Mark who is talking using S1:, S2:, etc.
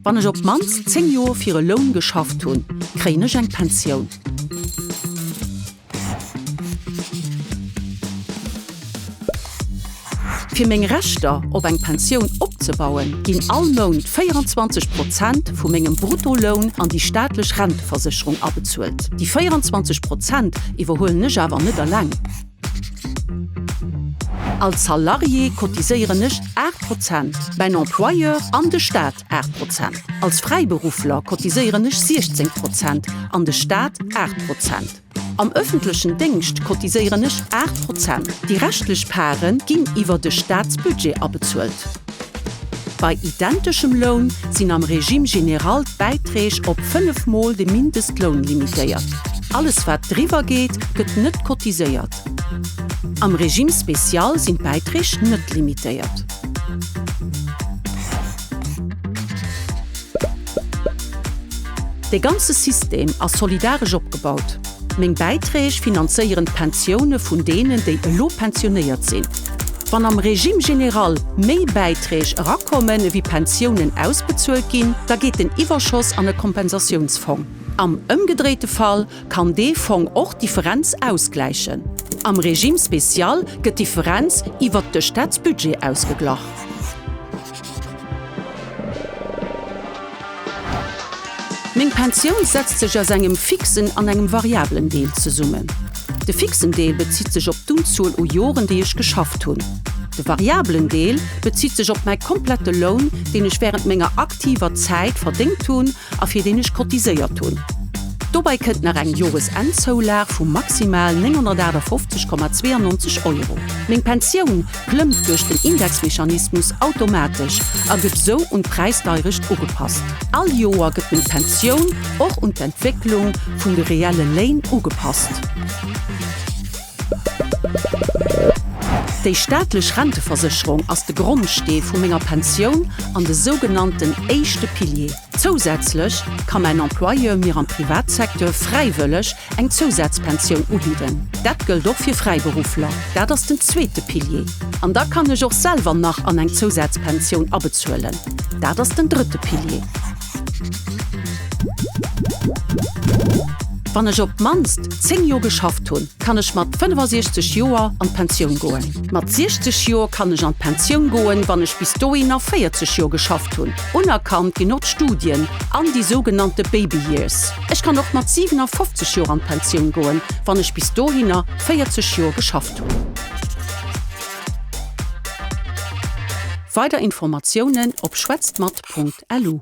S1: Wann ech op d'mannst 10 Joer fir e Loun geschafft hunn, kréien ech eng Pensioun. Fir meng Rechter op eng Pensioun opzebauen, ginn all Mount 24 Prozent vu mengem Bruttoloun an déi staatlech Renteversécherung abezuelt. Déi 24 Prozent iwwerhuelen ech awer net eleng. Als Salarié cotiséieren ech 8 Prozent, mäin Employeur an de Staat 8 Prozent. Als Fräiberuffler cotiséieren ech 16 Prozent an de Staat 8 Prozent. Am ëffentlechen Déngscht cotiséieren ech 8 Prozent. Déi reschtlech Pare ginn iwwer de Staatsbudget abezuelt. Bei identeschem Loun sinn am Régime général d'Bäiträg op 5 mol de Mindestloun limitéiert. Alles wat driwwer geet, gëtt net cotiséiert. Am Régime spécial sinn d'Bäiträg net limitéiert. De ganze System ass solidaresch opgebaut. Meng Bäiträg finanzéieren d'Pensioune vun deenen, déi elo pensionéiert sinn. Wann am Régime général méi Bäiträg erakommen, ewéi Pensiounen ausbezuelt ginn, da geet den Iwwerschoss an e Kompensatiounsfong. Am ëmgedréite Fall kann dee Fong och d'Differenz ausgläichen. Am Régime spécial gëtt d'Differenz iwwert de Staatsbudget ausgeglach. Meng Pensioun setzt sech aus engem fixen an engem variabelen Deel zesummen. De fixen Deel bezitt sech op d'Unzuel u Joren, déi ech geschafft hunn. De variabelen Deel bezitt sech op mäi komplette Loun, deen ech wärend menger aktiver Zäit verdéngt hunn a fir deen ech cotiséiert hunn. Dobäi kënnt nach eng Joresennzoulag vu maximal 958,92 Euro. Meng Pensioun klëmmt duerch den Indexmechanismus automatesch a gëtt sou un d'Präisdeirecht ugepasst. All Joer gëtt meng Pensioun och un d'Entwécklung vun de reelle Léin ugepasst. Déi staatlech Renteversécherung ass de Grondstee vu menger Pensioun an de sougenannten éischte Pilier. Zousätzlech ka mäin Employeur mir am Privatsecteur fräiwëlleg eng Zousazpensioun ubidden. Dat gëllt och fir Fräiberuffler. Dat ass den zweete Pilier. An da kann ech och selwer nach an eng Zousazpensioun abezuelen. Dat ass den drëtte Pilier. Wann ech op d'mannst 10 Joer geschafft hunn, kann ech mat 65 Joer an d'Pensioun goen. Mat 60 Joer kann ech an d'Pensioun goen, wann ech bis dohinner 40 Joer geschafft hunn. Unerkannt ginn och d'Studien an déi sougenannte Baby Years. Ech kann och mat 57 Joer an d'Pensioun goen, wann ech bis dohinner 40 Joer geschafft hunn. Weider Informatiounen op schwätztmat.lu.